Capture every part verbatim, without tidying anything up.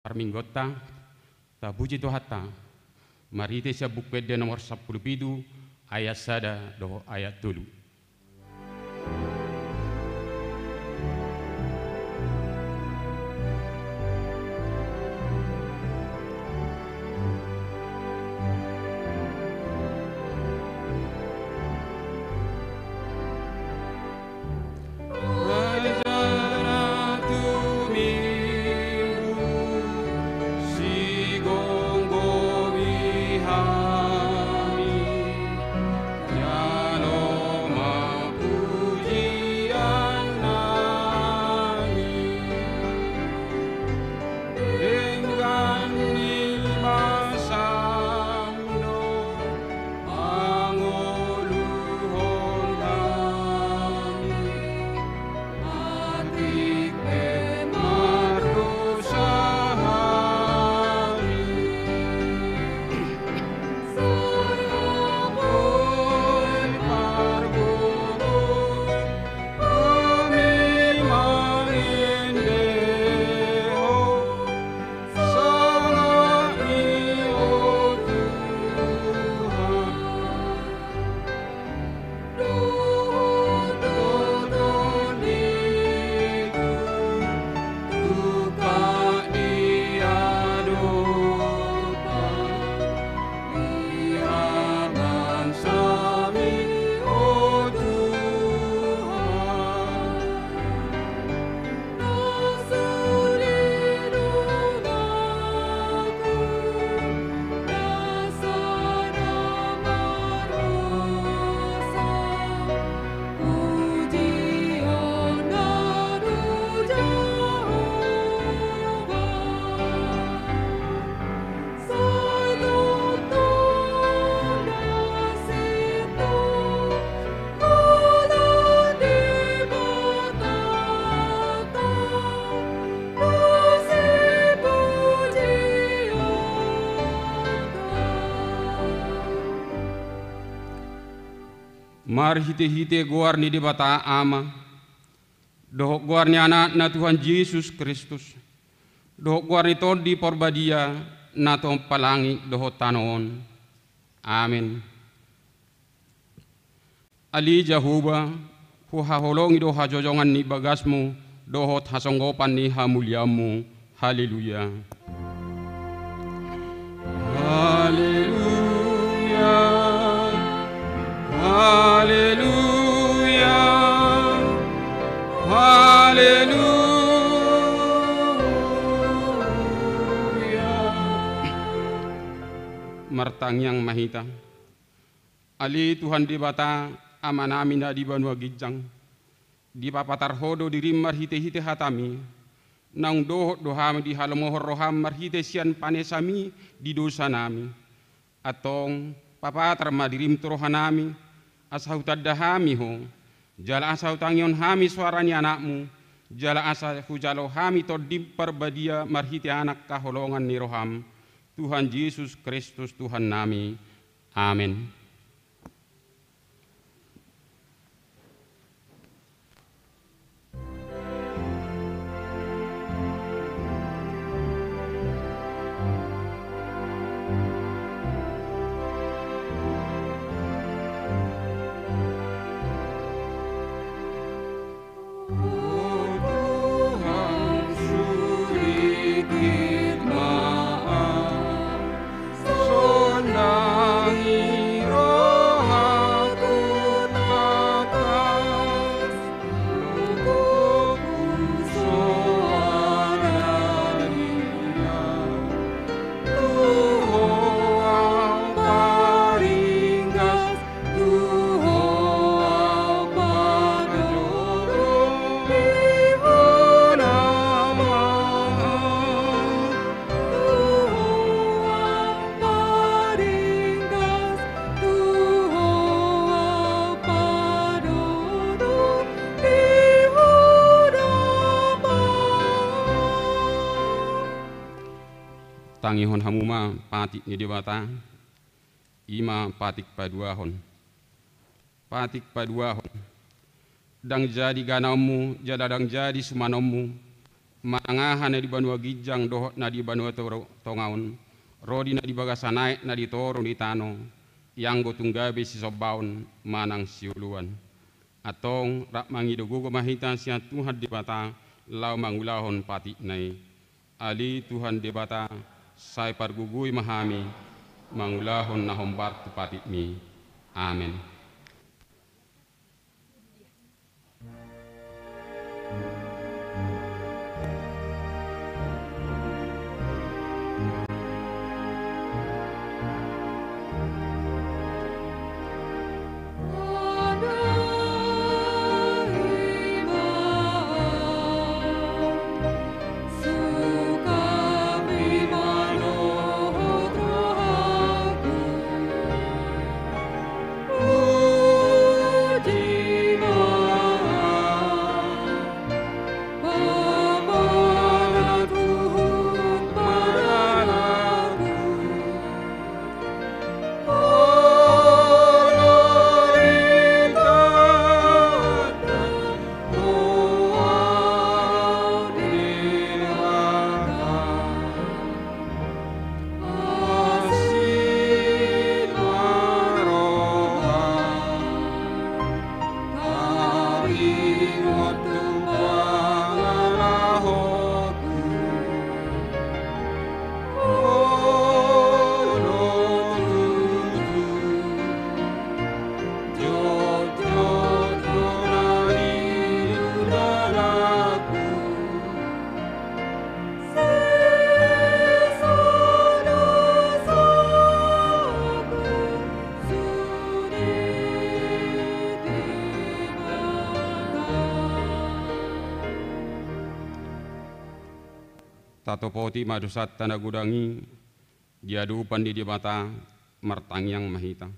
parmingguonta. Tapuji Tuhanta marhite sian Buku Ende nomor sampulu pitu, ayat sada dohot ayat tolu. Marhitehite goar ni Debata Ama, dohot goar ni Anakna Tuhan Jesus Kristus, dohot goar ni Tondi Parbadia, na tompa langit dohot tano on. Amen. Ale Jahowa, huhaholongi do hajojongan ni bagasmu dohot hasonggopan ni hamulianmu. Haleluya. Haleluya. Haleluya. Haleluya. Martangiang ma hita. Ale Tuhan Debata, Amanami na di banua ginjang, dipapatar Ho do dirim marhitehite hatami, naung dohot do hami dihalomohon roham marhite sian panesami di dosanami. Antong, papatar ma dirim tu rohanami, asa hutanda hami Ho, jala asa hutangihon hami soara ni Anakmu, jala asa hujalo hami Tondim Parbadia marhite Anak haholongan ni roham, Tuhan Jesus Kristus Tuhannami. Amen. Tangihon hamu ma patik ni Debata. I ma patik paduahon. Patik paduahon. Ndang jadi ganaonmu, jala ndang jadi sumanonmu, Manang aha na di banua ginjang dohot na di banua toro-, tonga on, ro di na di bagasan aek na di toru ni tano, ianggo tung gabe sisombaon manang sioloan. Antong rap mangido gogo ma hita sian Tuhan Debata laho mangulahon patikna i. Ale Tuhan Debata, sai pargogoi ma hami mangulahon na hombar tu patikmi. Amen. Tatopoti ma dosanta na godang i di adopan ni Debata, martangiang ma hita.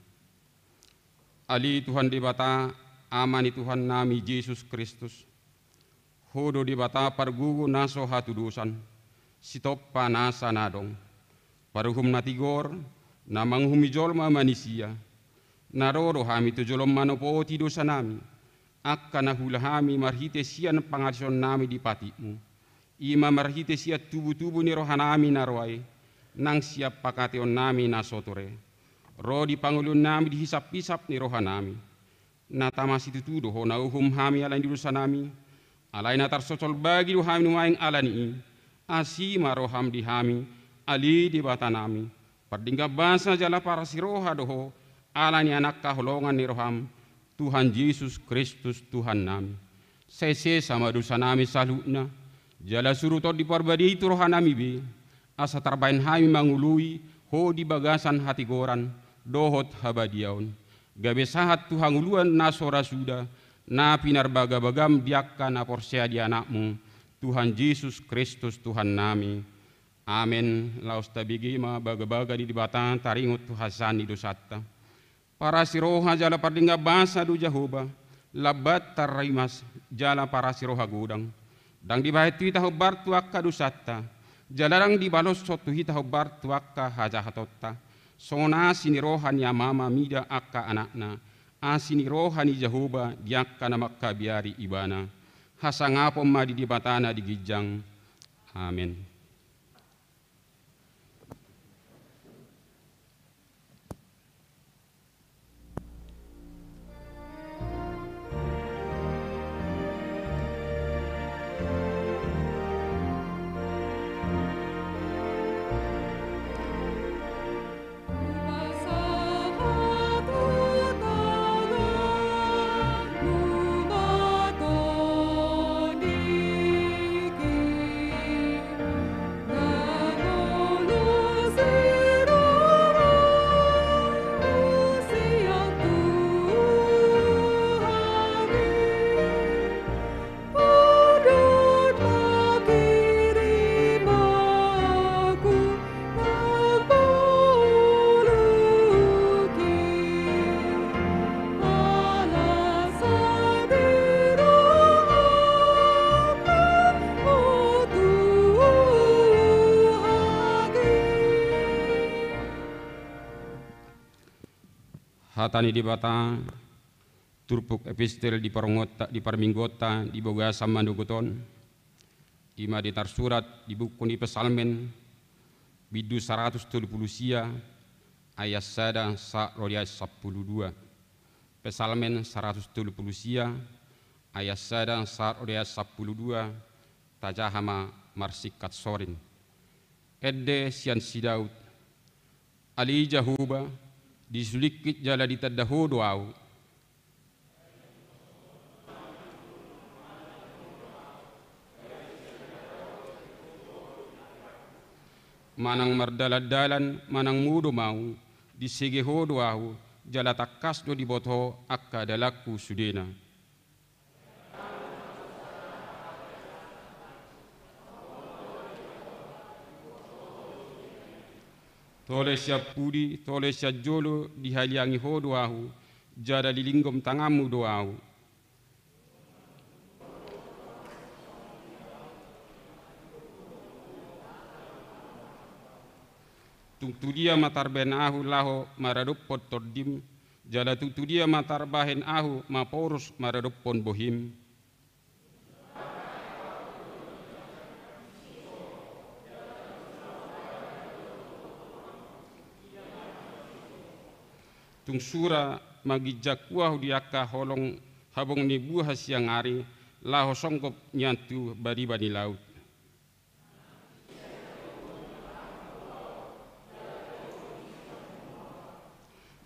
Ale Tuhan Debata, Ama ni Tuhannami Jesus Kristus, Ho do Debata pargogo na so hatudosan, sitompa nasa na adong, paruhum na tigor, na manguhumi jolma manisia. Na ro do hami tu jolom manopoti dosanami, angka na huula hami marhite sian pangalaosionnami di patikmu. I ma marhite sian tubutubu ni rohanami na roa i, nang sian panghataionnami na so ture. Ro di pangoluonnami di hisaphisap ni rohanami. Na tama situtu do Ho na uhum hami ala ni dosanami, alai na tarsosol bagi do hami nuaeng ala ni i. Asi ma roham di hami, ale Debatanami, pardenggan basa jala parasiroha do Ho, ala ni Anak haholongan ni roham, Tuhan Jesus Kristus Tuhannami. Sai sesa ma dosanami saluhutna, jala suru Tondi Parbadia i tu rohanami be, asa tarbahen hami mangoloi Ho di bagasan hatigoran dohot habadiaon, gabe sahat tu hangoluan na so ra suda, na pinarbagabagam di angka na porsea di Anakmu, Tuhan Jesus Kristus Tuhannami. Amen. Laos tabege ma bagabaga ni Debata taringot tu hasesaan ni dosanta. Parasiroha jala pardenggan basa do Jahowa, lambat tarrimas jala parasiroha godang. Ndang dibahen tu hita hombar tu angka dosanta, jala ndang dibaloshon tu hita hombar tu angka hajahatonta. Songon asi ni roha ni amama mida angka anakna, asi ni roha ni Jahowa di angka na mangkabiari ibana. Hasangapon ma di Debata na di ginjang. Amen. Hata ni Debata, turpuk epistel di parmingguonta, di parmingguonta di bagasan manogot on. I ma di tarsurat di buku ni Psalmen, bindu saratus tolu pulu sia, ayat sada sahat ro di ayat sampulu dua. Psalmen saratus tolu pulu sia, ayat sada sahat ro di ayat sampulu dua, tajaha ma marsingkat sorin. Ende sian si Daud. Ale Jahowa, disulingkit jala ditanda Ho do ahu. Manang mardalan-dalan, manang modom ahu, disege Ho do ahu, jala tangkas do diboto angka dalanku sudena. Tole sian pudi, tole sian jolo, dihaliangi Ho do ahu, jala dilinggom tanganmu do ahu. Tung tu dia ma tarbahen ahu laho maradophon tondim, jala tung tu dia ma tarbahen ahu maporus maradophon bohim? Tung sura ma ginjangku ahu di angka holong habong ni buha siang ari, laho songgop nian tu bariba ni laut.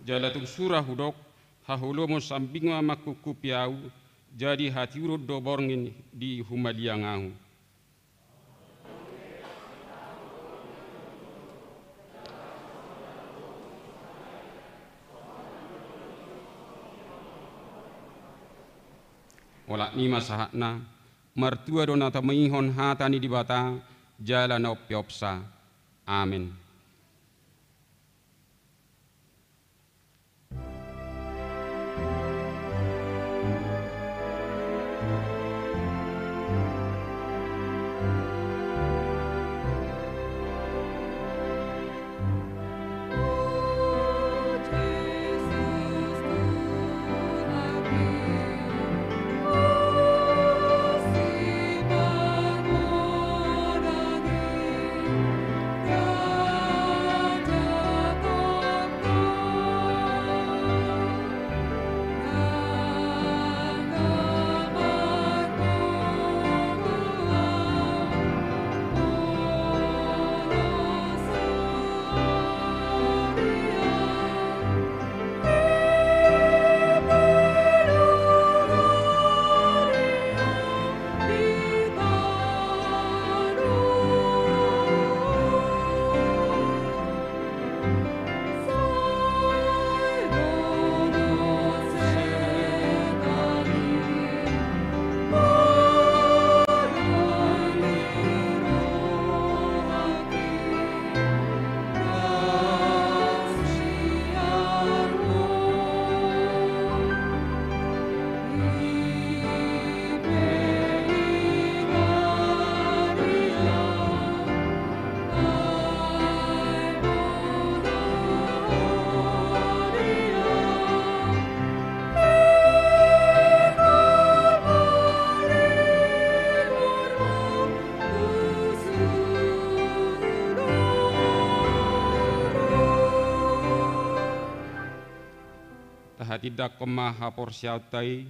Jala tung sura hudok, haholomon sambing ma mangkungkupi ahu, jadi hatiuron do borngin di humaliang ahu. Olat ni ma sahatna, martua do na tamuihon hata ni Debata, jala na umpeopsa. Amen. Tahatindangkon ma haporseaonta i,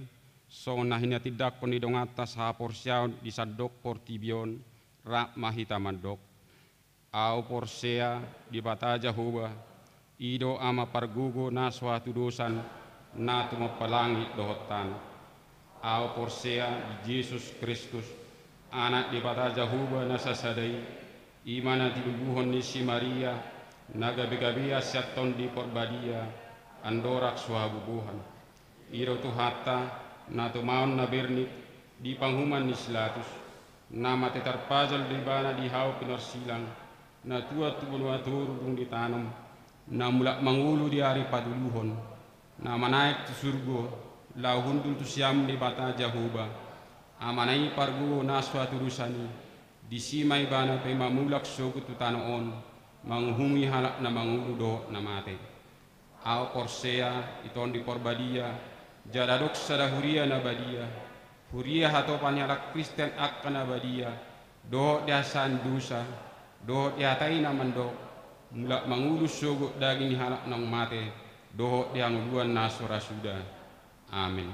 songon na hinatindangkon ni donganta sahaporseaon di sandok portibi on, rap ma hita mandok. Ahu porsea Debata Jahowa, i do Ama pargogo na so hatudosan, na tumompa langit dohot tano. Ahu porsea di Jesus Kristus, Anak Debata Jahowa na sasada i, i ma na tinubuhon ni si Maria, na gabe-gabean sian Tondi Porbadia, andorang so habubuhan. I do Tuhanta, na tumaon na bernit di panguhuman ni si Pilatus, na mate tarpajal do Ibana di hau pinorsilang, na tuat tu banua toru dung ditanom, na mulak mangolu di ari patoluhon, na manaek tu surgo, laho hundul tu siamun ni Debata Jahowa, Amana i pargogo na so hatudosan i, disi ma Ibana pe mamulak sogot tu tano on, manguhumi halak na mangolu dohot na mate. Ahu porsea di Tondi Porbadia, jala adong sada huria na badia, huria hatopan ni halak Kristen angka na badia, dohot di hasesaan dosa, dohot di hata i na mandok, mulak mangudut sogot daging ni halak naung mate, dohot di hangoluan na so ra suda. Amen.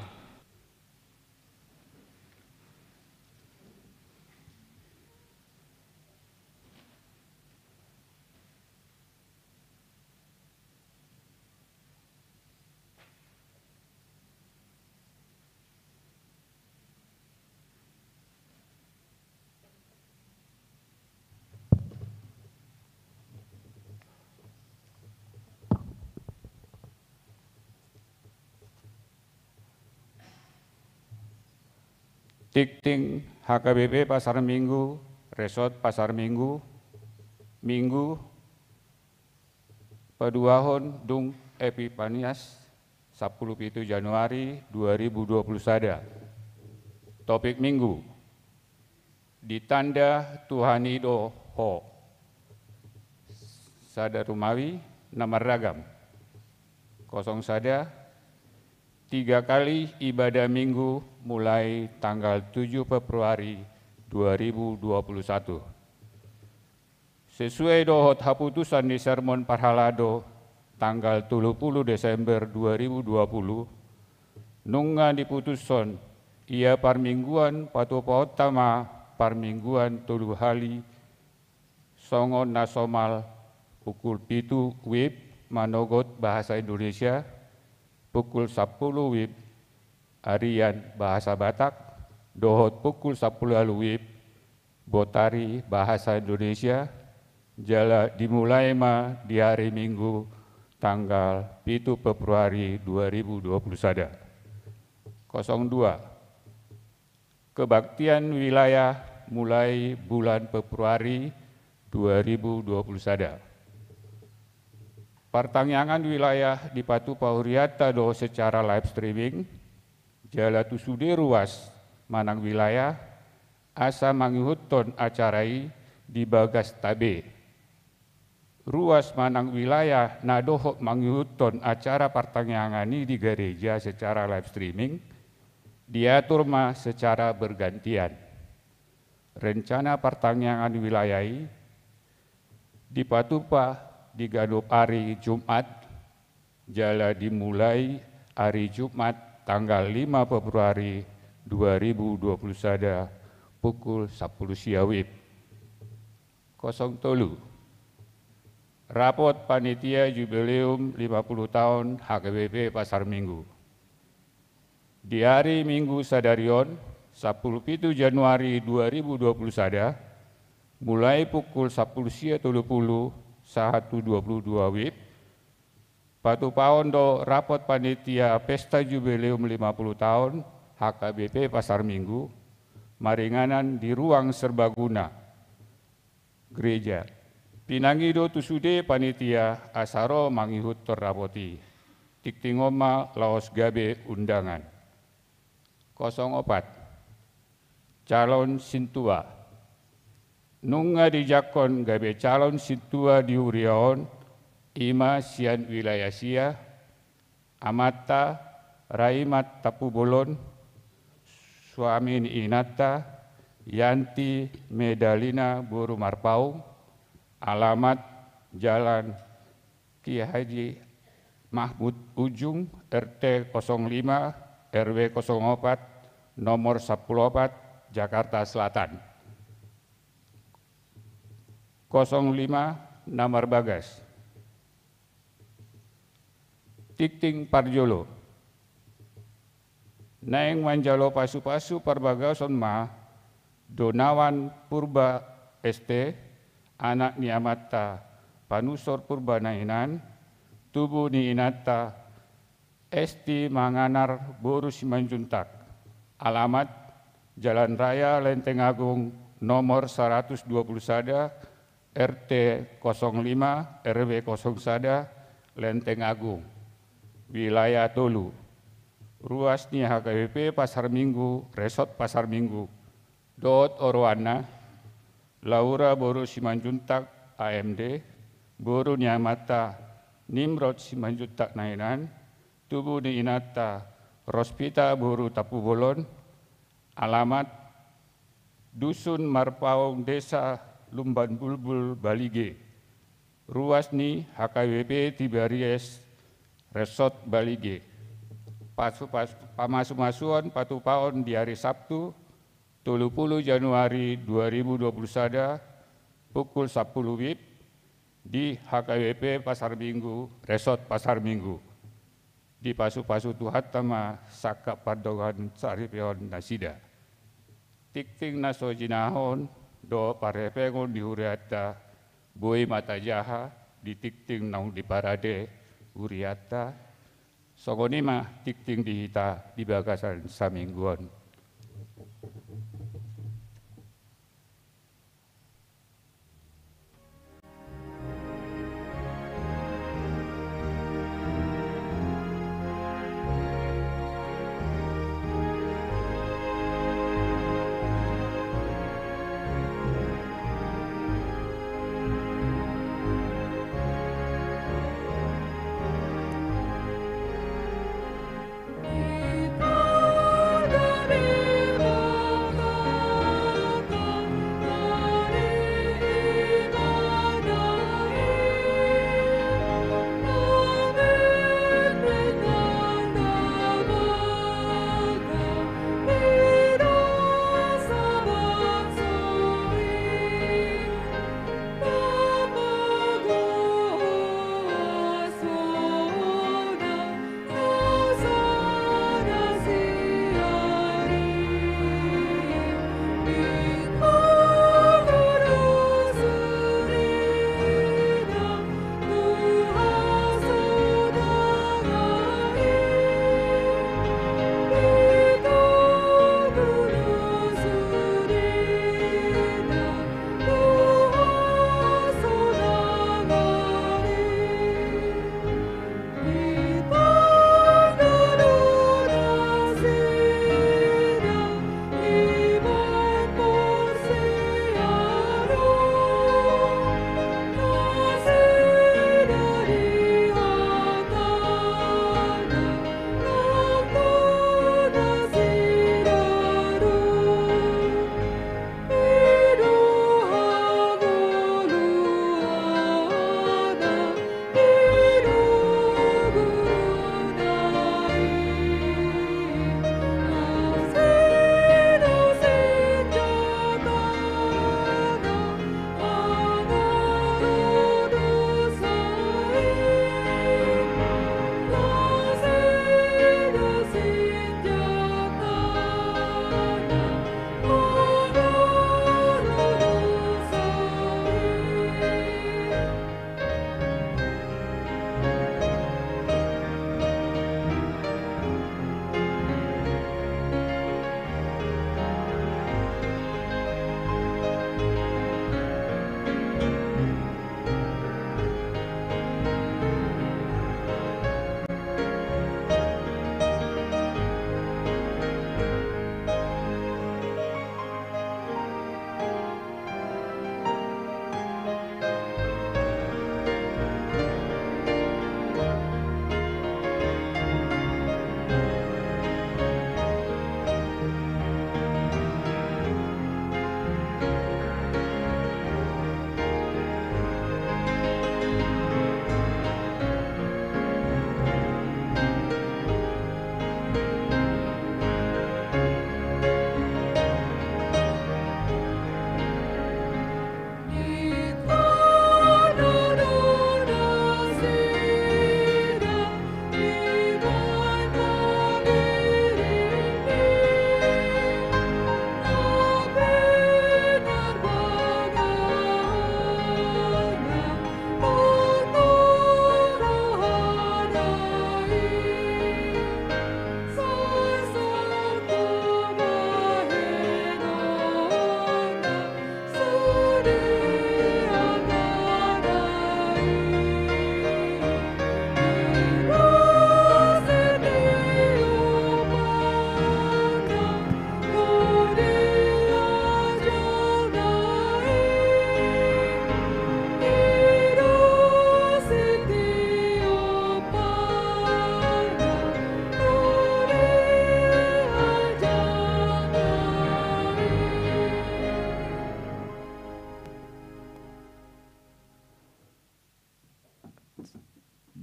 Tingting H K B P Pasar Minggu, Resort Pasar Minggu, Minggu, paduahon dung Epipanias, sampulu pitu Januari dua ribu dua pulu sada. Topik Minggu: Ditanda Tuhan i do ho. Sada rumawi na marragam. Kosong sada, tiga kali ibadah Minggu mulai tanggal tujuh Februari dua ribu dua puluh satu. Sesuai dohot haputusan ni sermon parhalado tanggal tolu pulu Desember dua ribu dua puluh, nunga diputushon ia parmingguan patupaonta ma parmingguan tolu hali songon na somal: pukul pitu WIB manogot bahasa Indonesia, pukul sampulu WIB arian bahasa Batak, dohot pukul sampulu ualu WIB botari bahasa Indonesia, jala dimulai ma di ari Minggu tanggal pitu Februari dua ribu dua puluh sada. Kosong dua, kebaktian wilayah mulai bulan Februari dua ribu dua puluh sada. Partangiangan wilayah dipatupa hurianta do secara live streaming, jala tu sude ruas manang wilayah asa mangihuthon acara i di bagasta be. Ruas manang wilayah na dohot mangihuthon acara partangiangan i di gareja secara live streaming, diatur ma secara bergantian. Rencana partangiangan wilayah i dipatupa di ganup ari Jumat, jala dimulai ari Jumat tanggal lima Februari dua ribu dua puluh sada pukul sampulu sia WIB. Kosong tolu, rapot panitia jubileum lima puluh taon H K B P Pasar Minggu. Di ari Minggu sadari on, sampulu pitu Januari dua ribu dua puluh sada, mulai pukul sampulu sia tolu pulu sahat tu dua pulu dua WIB, patupaon do rapot panitia pesta jubileum lima puluh taon H K B P Pasar Minggu, maringanan di ruang serbaguna gereja. Pinangido tu sude panitia asa ro mangihuthon rapot i. Tingting on ma laos gabe undangan. Kosong opat, calon sintua. Nunga dijangkon gabe calon sintua di huria on, i ma sian wilayah sia, amanta Raimat Tampubolon, suami ni inanta Yanti Medalina boru Marpaung, alamat Jalan Kiai Haji Mahmud Ujung, R T kosong lima, R W kosong opat, nomor sampulu opat, Jakarta Selatan. Kosong lima, na marbagas. Tingting parjolo. Naeng manjalo pasupasu parbagason ma Donawan Purba S T, anak ni amanta Panusor Purba Nainan, tubu ni inanta Esti Manganar boru Simanjuntak. Alamat Jalan Raya Lenteng Agung, nomor saratus dua pulu sada, R T kosong lima, R W kosong sada, Lenteng Agung. Wilayah tolu. Ruas ni H K B P Pasar Minggu, Resort Pasar Minggu. Dohot oroanna, Laura boru Simanjuntak, A M D, boru ni amanta Nimrod Simanjuntak Nainan, tubu ni inanta Rospita boru Tampubolon, alamat Dusun Marpaung, Desa Lumban Bulbul, Balige. Ruas ni H K B P Tiberias, Resort Balige. Pasu-, pas-, pamasu-masuon patupaon di ari Sabtu, tolu pulu Januari dua ribu dua pulu sada, pukul sampulu WIB, di H K B P Pasar Minggu, Resort Pasar Minggu. Dipasu-pasu Tuhanta ma sangkap pandongan saripeon nasida. Tingting na so jinahahon dohot parhepengon ni hurianta, boi ma tajaha di tingting naung diparade hurianta. Songon i ma tingting di hita di bagasan saminggu on.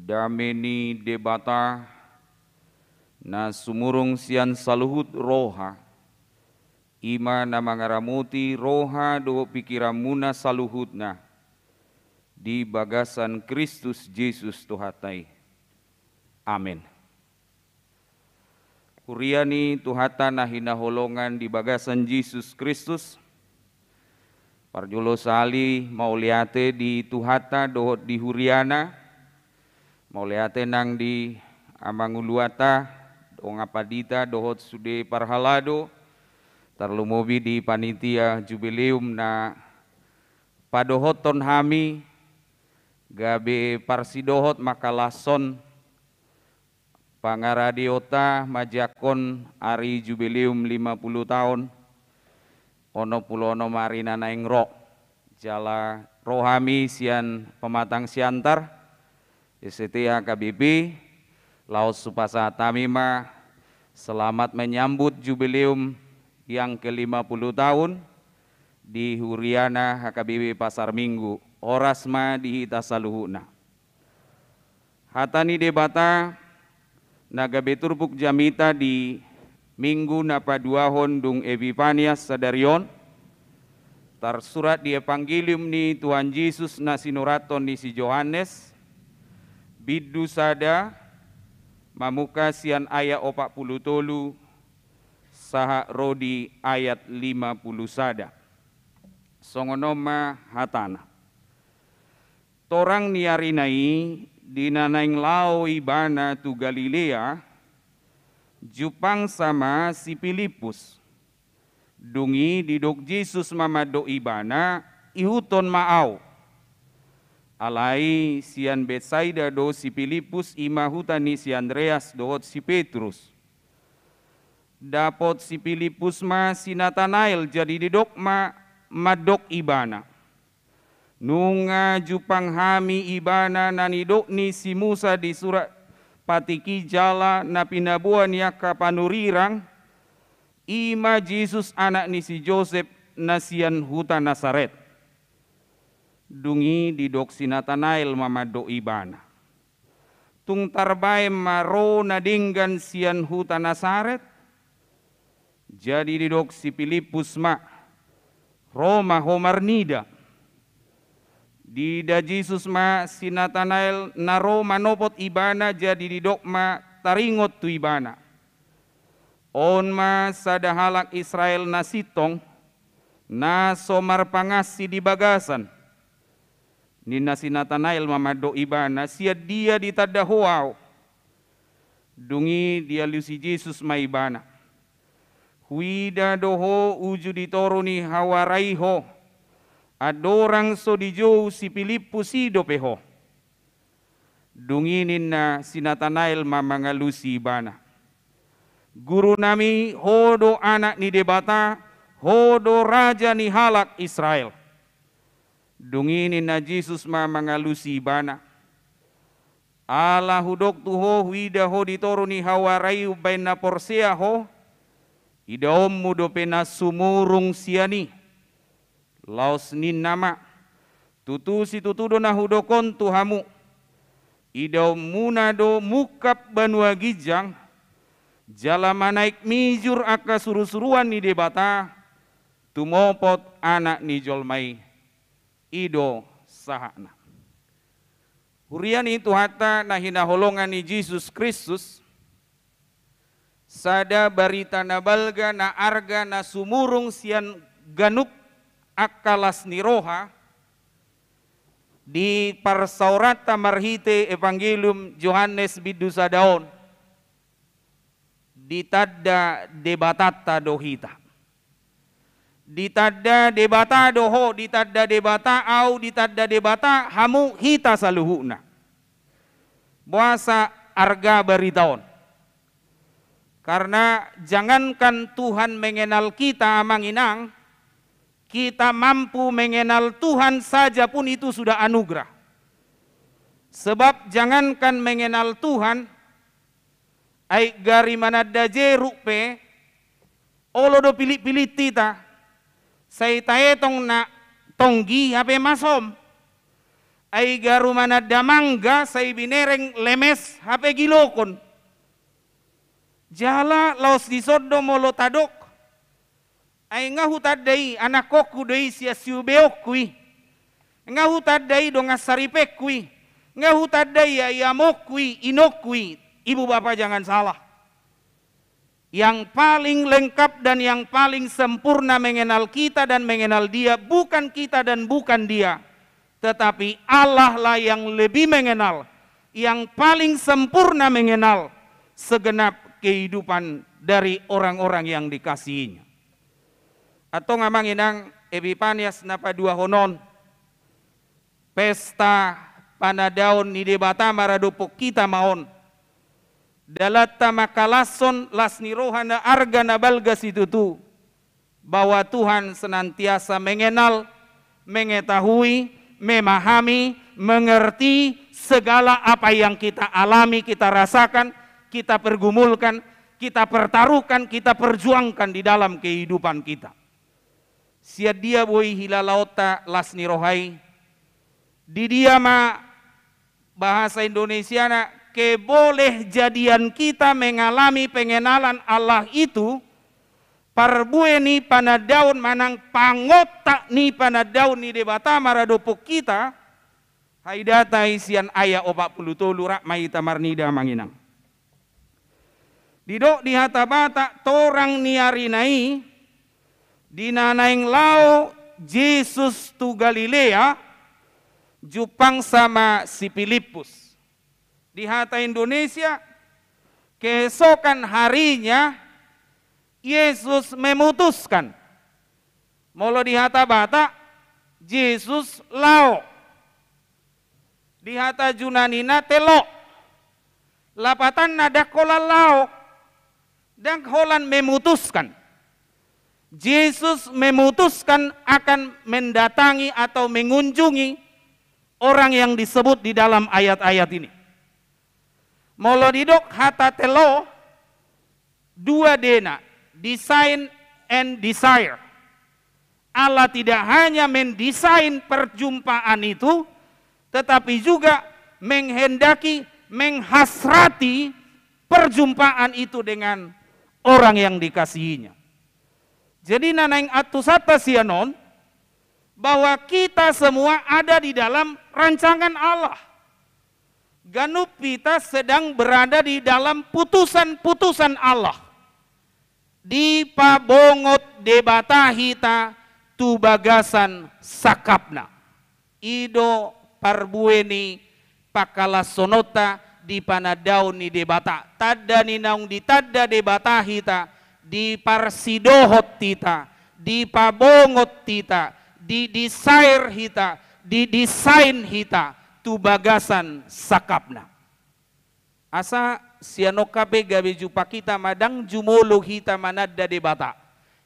Dame ni Debata, na sumurung sian saluhut roha, i ma na mangaramoti roha dohot pikiranmuna saluhutna di bagasan Kristus Jesus Tuhanta i. Amen. Huria ni Tuhanta na hinaholongan di bagasan Jesus Kristus, parjolo sahali mauliate di Tuhanta dohot di huriana, mauliate nang di amanguluanta, dongan pandita dohot sude parhalado, tarlumobi di panitia jubileum na padohothon hami, gabe parsidohot mangkalashon pangaradeonta manjangkon ari jubileum lima puluh taon, onom puluh onom ari na naeng ro. Jala ro hami sian Pematang Siantar, S C T H K B P, laos hupasahat hami ma selamat menyambut jubileum yang ke lima puluh tahun di huriana H K B P Pasar Minggu. Horas ma di hita saluhutna. Hata ni Debata na gabe turpuk jamita di Minggu na paduahon dung Epipania sadari on, tarsurat di Evangelium ni Tuhan Jesus na sinurathon ni si Johannes, bindu sada, mamungka sian ayat opat puluh tolu sahat ro di ayat lima puluh sada. Songon on ma hatana. Torang ni arina i, di na naeng laho ibana tu Galilea, jumpangsa ma si Pilippus. Dung i didok Jesus ma mandok ibana, ihuthon ma ahu. Alai sian Betsaida do si Pilippus, i ma huta ni si Andreas dohot si Petrus. Dapot si Pilippus ma si Natanael, jadi didok ma mandok ibana. Nunga jumpang hami ibana na nidok ni si Musa di surat patik i jala na pinaboa ni angka panurirang, i ma Jesus anak ni si Josep na sian huta Nasaret. Dung i didok si Natanael ma mandok ibana. Tung tarbaen ma ro na denggan sian huta Nasaret? Jadi didok si Pilippus ma, ro ma ho marnida. Diida Jesus ma si Natanael na ro manopot ibana, jadi didok ma taringot tu ibana. On ma sada halak Israel na sintong, na so marpangansi di bagasan. Ninna si Natanael ma mandok ibana, sian dia ditanda ho ahu? Dung i dialusi Jesus ma ibana. Huida do ho uju di toru ni hawara i ho. Andorang so dijou si Pilippus i dope ho. Dung i ninna si Natanael ma mangalusi ibana. Gurunami, ho do anak ni Debata, ho do raja ni halak Israel. Dung i ninna Jesus ma mangalusi ibana. Ala hudok tu ho, huida ho di toru ni hawara i umbaen na porsea ho, idaonmu dope na sumurung sian i. Laos ninna ma, tutu situtu do na hudok on tu hamu. Idaonmuna do mungkap banua ginjang, jala manaek mijur angka surusuruan ni Debata, tumopot anak ni jolma i. I do sahatna. Huria ni Tuhanta na hinaholongan ni Jesus Kristus, sada barita na balga na arga na sumurung sian ganup angka las ni roha, di parsaoranta marhite Evangelium Johannes bindu sada on. Ditanda Debatanta do hita. Ditanda Debata do ho, ditanda Debata ahu, ditanda Debata hamu, hita saluhutna. Boasa arga barita on? Karena jangankan Tuhan mengenal kita, Amang Inang, kita mampu mengenal Tuhan saja pun itu sudah anugerah. Sebab jangankan mengenal Tuhan, ai gari mananda jeruk pe, olo do pilitpilit hita, sai taetong na tonggi hape masom. Ai garu mananda mangga sai binereng lemes hape gilokon. Jala laos dison do molo tadok. Ai nga hutanda i anakkonku do i sian siubeonku i. Nga hutanda i dongan saripenku i. Nga hutanda i ai amonku i, inongku i, ibu bapa jangan salah. Yang paling lengkap dan yang paling sempurna mengenal kita dan mengenal dia bukan kita dan bukan dia, tetapi Allah lah yang lebih mengenal, yang paling sempurna mengenal segenap kehidupan dari orang-orang yang dikasihinya. Antong amang inang, Epipanias na paduahon on, pesta panandaon ni Debata maradophon hita ma on. Dalanta mangkalashon las ni roha na arga na balga situtu, bahwa Tuhan senantiasa mengenal, mengetahui, memahami, mengerti segala apa yang kita alami, kita rasakan, kita pergumulkan, kita pertaruhkan, kita perjuangkan di dalam kehidupan kita. Sian dia boi hilalaonta las ni roha i? Di dia ma, bahasa Indonesiana, kebolehjadian kita mengalami pengenalan Allah itu, parbue ni panandaon manang pangontak ni panandaon ni Debata maradophon hita? Haidata i sian ayat opat pulu tolu, rap ma hita marnida amang inang. Didok di hata Batak, torang ni arina i, di na naeng laho Jesus tu Galilea, jumpangsa ma si Pilippus. Di hata Indonesia, keesokan harinya Yesus memutuskan. Molo di hata Batak, Jesus laho. Di hata Junanina telo. Lapatanna ndang holan laho, ndang holan memutuskan. Jesus memutuskan akan mendatangi atau mengunjungi orang yang disebut di dalam ayat-ayat ini. Molo didok hata telo, dua dena, design and desire. Allah tidak hanya mendesain perjumpaan itu, tetapi juga menghendaki, menghasrati perjumpaan itu dengan orang yang dikasihinya. Jadi na naeng antusanta sian on, bahwa kita semua ada di dalam rancangan Allah. Ganup hita sedang berada di dalam putusan-putusan Allah. Dipabongot Debata hita tu bagasan sangkapna. I do parbue ni pangkalashononta di panandaon ni Debata. Tanda ni naung ditanda Debata hita, diparsidohot hita, dipabongot hita, didesain hita, didesain hita tu bagasan sangkapna. Asa sian on hape gabe jumpang hita ma, ndang jumolo hita mananda Debata.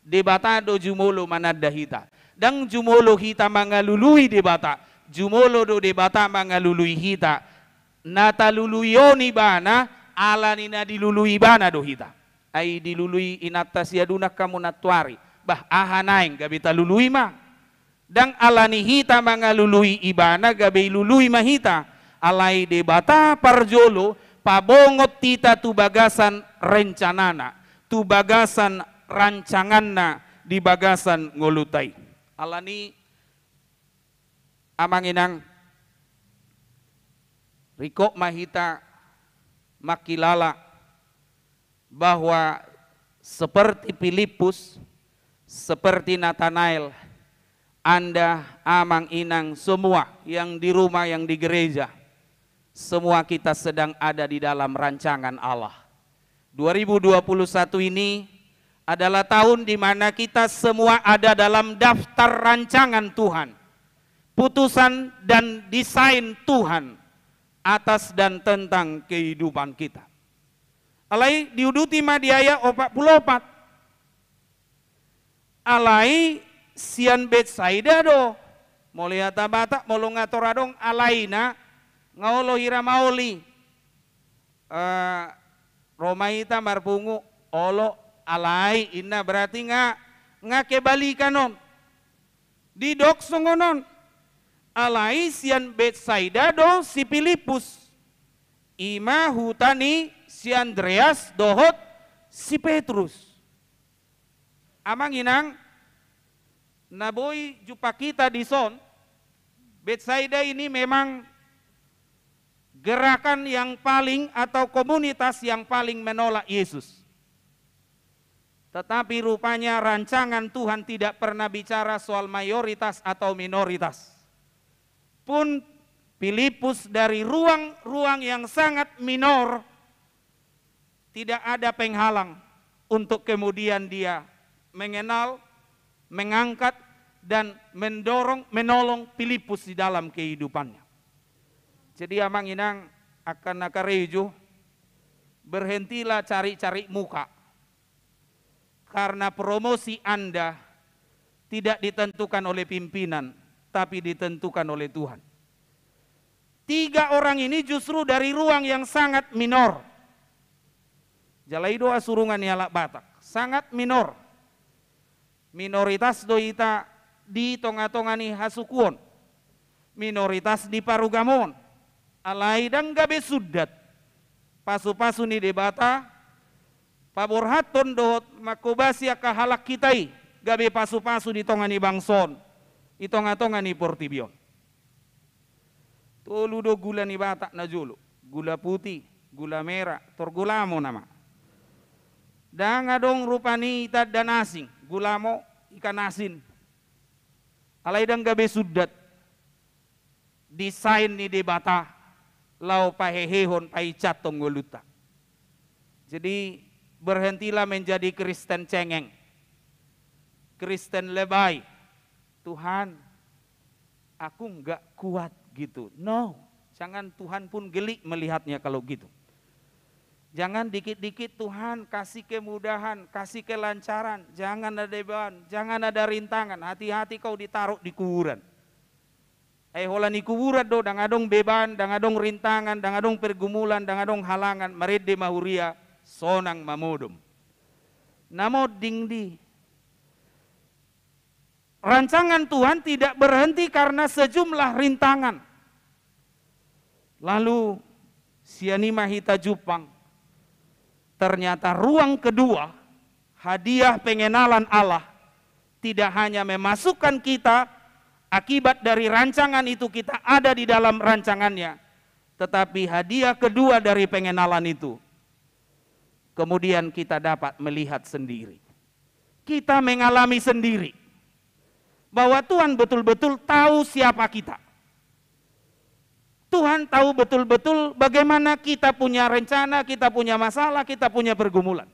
Debata do jumolo mananda hita. Ndang jumolo hita mangalului Debata. Jumolo do Debata mangalului hita. Na talului on Ibana, ala ni na dilului Ibana do hita. Ai dilului inanta si Adunang hamu nantuari. Bah, aha naeng, gabe talului ma. Ndang ala ni hita mangalului Ibana gabe ilului ma hita. Alai Debata parjolo pabongot hita tu bagasan rencanana, tu bagasan rancanganna di bagasan ngolunta i. Ala ni, amang inang, ringkot ma hita mangkilala bahwa seperti Pilippus, seperti Natanael, Anda, amang, inang, semua yang di rumah, yang di gereja, semua kita sedang ada di dalam rancangan Allah. Dua ribu dua puluh satu ini adalah tahun di mana kita semua ada dalam daftar rancangan Tuhan, putusan dan desain Tuhan atas dan tentang kehidupan kita. Alai diuduti ma di ayat opat pulu opat. Alai sian Betsaida do. Molo i hata Batak, molo nga tor adong alaina, nga olo hira maol i. Eh, ro ma hita marpungu, olo, alai, inna, berarti nga, nga kebalikan on. Didok songon on. Alai sian Betsaida do si Pilippus, i ma huta ni si Andreas dohot si Petrus. Amang inang, na boi jumpa hita dison, Betsaida ini memang gerakan yang paling atau komunitas yang paling menolak Yesus. Tetapi rupanya rancangan Tuhan tidak pernah bicara soal mayoritas atau minoritas. Pun Pilippus dari ruang-ruang yang sangat minor, tidak ada penghalang untuk kemudian dia mengenal, mengangkat, dan mendorong, menolong Pilippus di dalam kehidupannya. Jadi amang inang, angka na karejo, berhentilah cari-cari muka. Karena promosi Anda tidak ditentukan oleh pimpinan, tapi ditentukan oleh Tuhan. Tiga orang ini justru dari ruang yang sangat minor. Jala i do hasurungan ni halak Batak, sangat minor. Minoritas do hita di tonga-tonga ni hasuhuton. Minoritas di parugamoon. Alai ndang gabe sundat pasu-pasu ni Debata, paborhathon dohot manghobasi angka halak hita i gabe pasu-pasu di tonga ni bangso on, di tonga-tonga ni portibi on. Tolu do gula ni Batak najolo, gula putih, gula merah, tor gulamo nama. Ndang adong rupani tanda na asing, gulamo, ikan asin. Alai ndang gabe sundat desain ni Debata laho pahehehon, painsathon ngolunta. Jadi berhentilah menjadi Kristen cengeng, Kristen lebay. Tuhan, aku nggak kuat gitu. No, jangan, Tuhan pun geli melihatnya kalau gitu. Jangan dikit-dikit, "Tuhan, kasih kemudahan, kasih kelancaran, jangan ada beban, jangan ada rintangan." Hati-hati kau ditaruh di kuburan. Ai holan di kuburan do, ndang adong beban, ndang adong rintangan, ndang adong pergumulan, ndang adong halangan, marende ma huria, sonang ma modom. Na monding di Rancangan Tuhan tidak berhenti karena sejumlah rintangan. Lalu sian i ma hita jumpang, ternyata ruang kedua, hadiah pengenalan Allah, tidak hanya memasukkan kita, akibat dari rancangan itu kita ada di dalam rancangannya, tetapi hadiah kedua dari pengenalan itu, kemudian kita dapat melihat sendiri. Kita mengalami sendiri bahwa Tuhan betul-betul tahu siapa kita. Tuhan tahu betul-betul bagaimana kita punya rencana, kita punya masalah, kita punya pergumulan.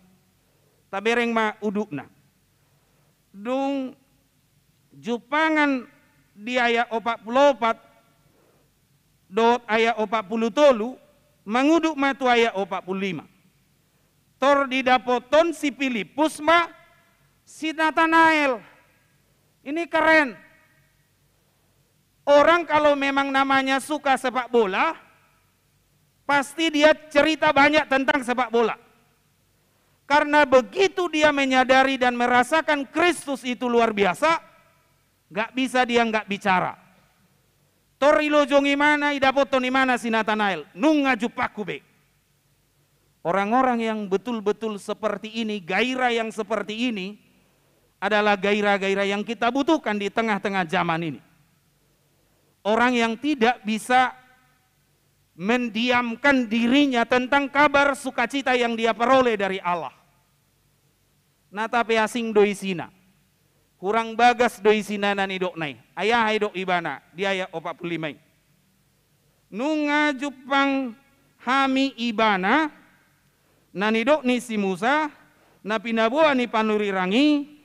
Tabereng ma udutna. Dung jumpangan di ayat opat pulu opat dohot ayat opat pulu tolu, mangudut ma tu ayat opat pulu lima. Tor didapothon si Pilippus ma si Natanael. Ini keren. Orang kalau memang namanya suka sepak bola, pasti dia cerita banyak tentang sepak bola. Karena begitu dia menyadari dan merasakan Kristus itu luar biasa, nggak bisa dia nggak bicara. Tor ilojongi ma na, idapothon i ma na si Natanael, nunga jumpangku be. Orang-orang yang betul-betul seperti ini, gairah yang seperti ini, adalah gairah-gairah yang kita butuhkan di tengah-tengah zaman ini. Orang yang tidak bisa mendiamkan dirinya tentang kabar sukacita yang dia peroleh dari Allah. Na tapeasing do isina. Hurang bagas do isina na nidokna i. Ai aha didok ibana di ayat opat pulu lima i? Nunga jumpang hami ibana, na nidok ni si Musa, na pinaboa ni panurirang i,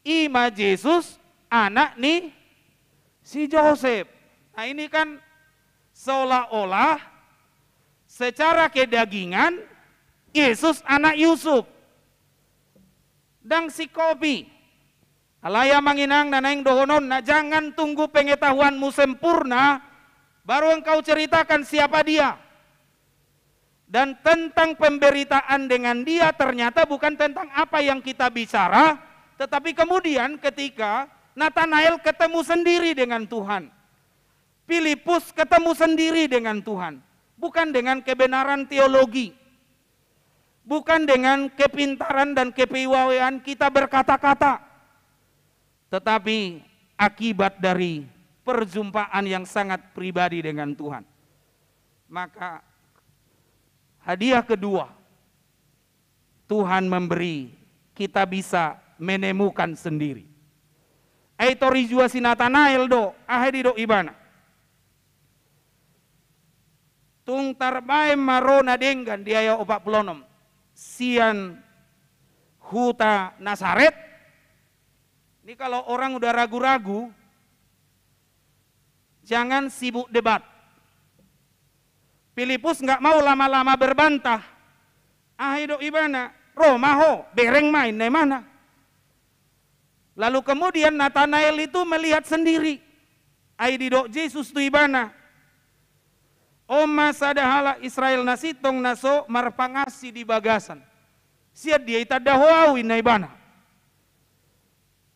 i ma Jesus, anak ni si Josep. Nah, ini kan seolah-olah secara kedagingan Yesus anak Yusuf. Ndang singkopi. Alai amang inang, na naeng dohononna, jangan tunggu pengetahuanmu sempurna baru engkau ceritakan siapa dia. Dan tentang pemberitaan dengan dia ternyata bukan tentang apa yang kita bicara, tetapi kemudian ketika Natanael ketemu sendiri dengan Tuhan. Filipus ketemu sendiri dengan Tuhan, bukan dengan kebenaran teologi, bukan dengan kepintaran dan kepiawaian kita berkata-kata, tetapi akibat dari perjumpaan yang sangat pribadi dengan Tuhan. Maka hadiah kedua, Tuhan memberi, kita bisa menemukan sendiri. Ai tor dijua si Natanael do, aha didok ibana? Tung tarbaen ma ro na denggan di ayat opat pulu onom sian huta Nasaret. Ini kalau orang udah ragu-ragu, jangan sibuk debat. Filipus nggak mau lama-lama berbantah. Aha didok ibana? Ro ma ho, bereng ma, inna ibana. Lalu kemudian Natanael itu melihat sendiri. Ai didok Jesus tu ibana, on ma sada halak Israel na sintong na so marpangansi di bagasan. Sian dia ditanda ho ahu, inna ibana.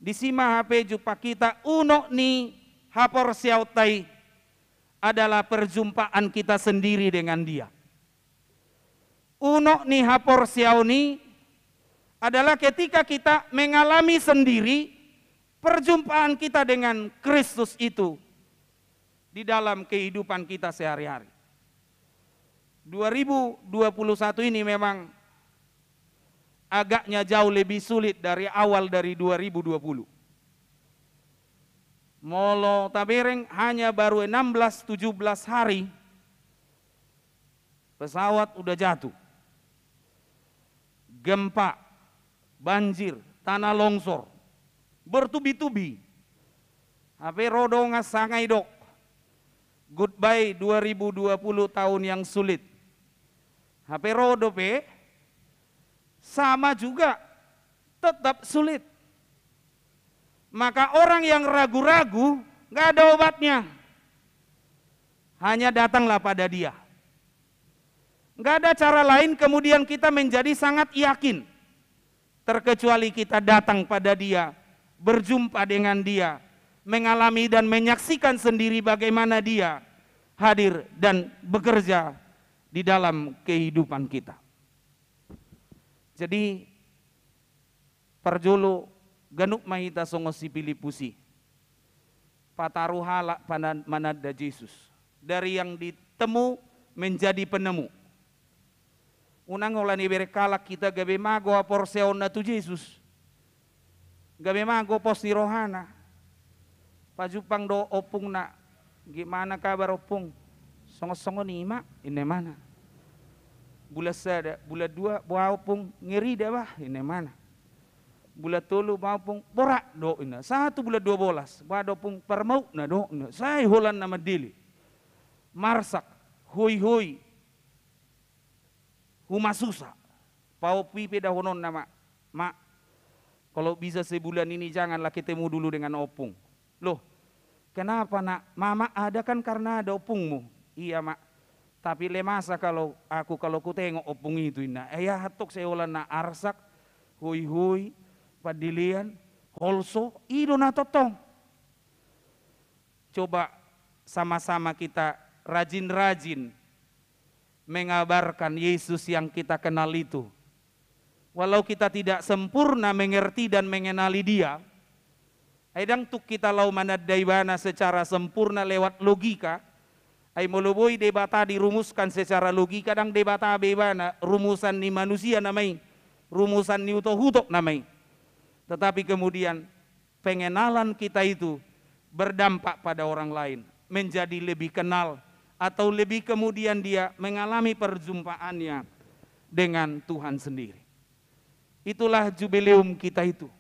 Disi ma hape jumpang hita, unok ni haporseaonta i adalah perjumpaan kita sendiri dengan Dia. Unok ni haporseaon i adalah ketika kita mengalami sendiri perjumpaan kita dengan Kristus itu di dalam kehidupan kita sehari-hari. Dua ribu dua puluh satu ini memang agaknya jauh lebih sulit dari awal dari dua ribu dua puluh. Molo tabereng, hanya baru enam belas tujuh belas hari, pesawat udah jatuh. Gempa, banjir, tanah longsor, bertubi-tubi. Hape ro dongan sanga didok, "Goodbye dua ribu dua puluh, tahun yang sulit." Hape ro dope, sama juga, tetap sulit. Maka orang yang ragu-ragu, nggak ada obatnya. Hanya datanglah pada Dia. Nggak ada cara lain kemudian kita menjadi sangat yakin, terkecuali kita datang pada Dia, berjumpa dengan Dia, mengalami dan menyaksikan sendiri bagaimana Dia hadir dan bekerja di dalam kehidupan kita. Jadi, parjolo, ganup ma hita songon si Filipus i, pataru halak pana-, mananda Jesus. Dari yang ditemu menjadi penemu. Unang holan ibereng halak hita gabe mago haporseaonna tu Jesus, gabe mago pos ni rohana. Pajumpang do ompungna, "Gimana kabar, Ompung?" "Songon-songon i ma," inna ibana. "Bulan sada, bulan dua, bah, Ompung, ngeri da, bah," inna ibana. "Bulan tolu, bah, Ompung, borat do," inna. "Sahat tu bulan dua bolas, bah, Ompung, parmautna do," inna. Sai holan na mandele. Marsak, hoi-hoi, humasusa. Paompui pe dohononna ma, "Mak, kalau bisa sebulan ini janganlah ketemu dulu dengan Ompung." "Loh, kenapa, Nak?" "Mama ada kan karena ada ompungmu." "Iya, Mak. Tapi le masa kalau aku, kalau kutengok ompung itu," inna. "Ai aha tong sai holan na arsak, hoi-hoi, pandelean, holso, i do na tongtong." Coba sama-sama kita rajin-rajin mengabarkan Yesus yang kita kenal itu. Walau kita tidak sempurna mengerti dan mengenali Dia, ai ndang tung hita laho mananda Ibana secara sempurna lewat logika. Ai molo boi Debata dirumuskan secara logika, ndang Debata be Ibana, rumusan ni manusia nama i, rumusan ni utok-utok nama i. Tetapi kemudian pengenalan kita itu berdampak pada orang lain, menjadi lebih kenal, atau lebih kemudian dia mengalami perjumpaannya dengan Tuhan sendiri. Itulah jubileum kita itu.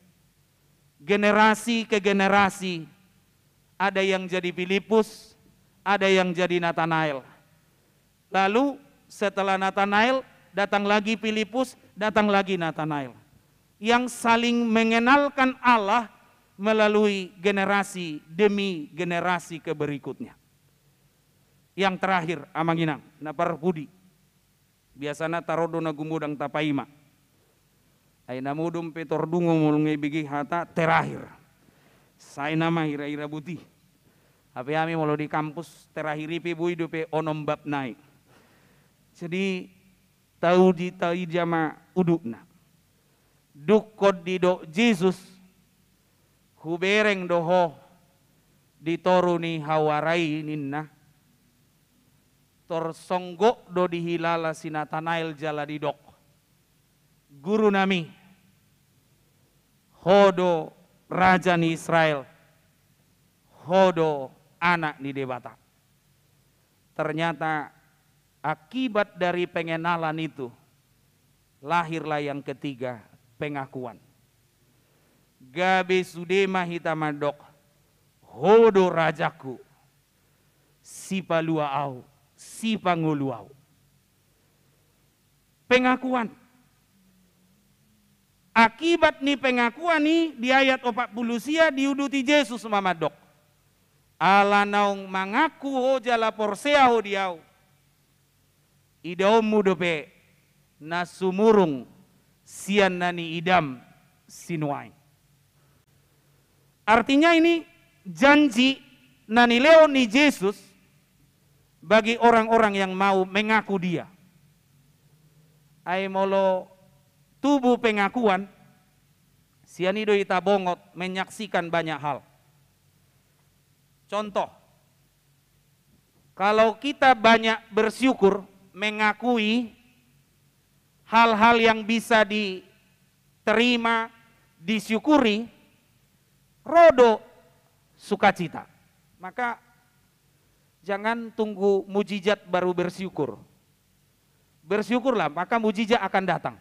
Generasi ke generasi, ada yang jadi Filipus, ada yang jadi Natanael. Lalu setelah Natanael, datang lagi Filipus, datang lagi Natanael. Yang saling mengenalkan Allah melalui generasi demi generasi ke berikutnya. Yang terakhir, Amang Inang, na parpudi. Biasana taro do na gumodang tapaima. Ai na modom pe tordungo molo ngebege hata terakhir. Sai nama hira-hira boti. Hape hami molo di kampus terakhir i pe boi dope onom bab nai. Jadi, tau di, tau i jama udutna. Dungkon didok Jesus, hubereng do ho di toru ni hawara i ninna. Tor songgop do dihilala si Natanael jala didok, Guru nami, ho do raja ni Israel, ho do anak ni Debata. Ternyata akibat dari pengenalan itu, lahirlah yang ketiga, pengakuan. Gabe sude ma hita mandok, ho do rajangku, sipalua au, sipangolu au. Pengakuan. Akibat ni pengakuan i di ayat opat pulu sia diuduti Jesus ma mandok, ala naung mangaku ho jala porsea ho di au, idaonmu dope na sumurung sian na niidam sinuaeng. Artinya ini janji na nilehon ni Jesus bagi orang-orang yang mau mengaku Dia. Ai molo tubu pengakuan, sian i do hita bongot menyaksikan banyak hal. Contoh, kalau kita banyak bersyukur, mengakui hal-hal yang bisa diterima, disyukuri, ro do sukacita. Maka jangan tunggu mujizat baru bersyukur. Bersyukurlah, maka mujizat akan datang.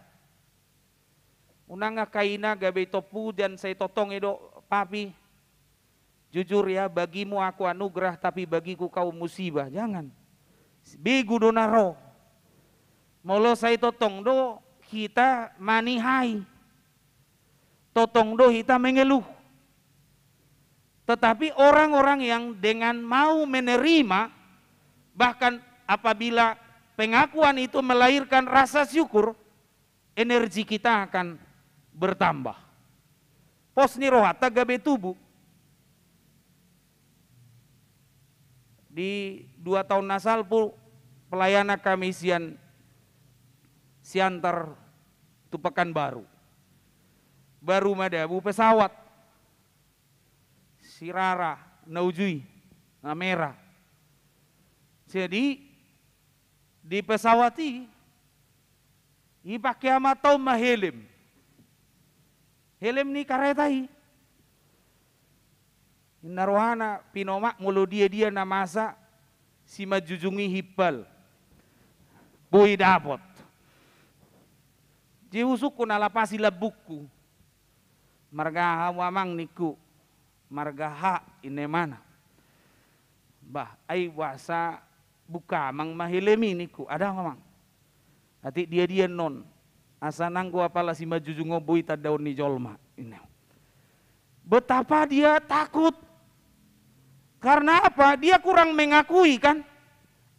Unang angka ina gabe tompu dan sai tongtong i do, Papi, jujur ya, bagimu aku anugerah, tapi bagiku kau musibah. Jangan. Begu do na ro. Molo sai tongtong do hita manihai, tongtong do hita mengeluh. Tetapi orang-orang yang dengan mau menerima, bahkan apabila pengakuan itu melahirkan rasa syukur, energi kita akan bertambah. Pos ni rohanta gabe tubu. Di dua taon na salpu pelayanan kami sian Siantar tu Pekanbaru. Baru madabu pesawat. Sirara na uju i, na merah. Jadi, di pesawat i, dipake amanta on ma helm. Helm ni kareta i. Inna rohana pinomak molo dia-dia na masa simanjujung i himpal. Boi dapot. Jadi husungkun ala pasi lambungku. Marga aha hamu amang ningku. Marga H, inna imana. Bah, ai boasa buka amang ma helm i ningku. Adong amang. Atik dia-dia annon. Asa nanggo apala simanjujung on boi tandaon ni jolma. Inna. Betapa dia takut. Karena apa? Dia kurang mengakui kan.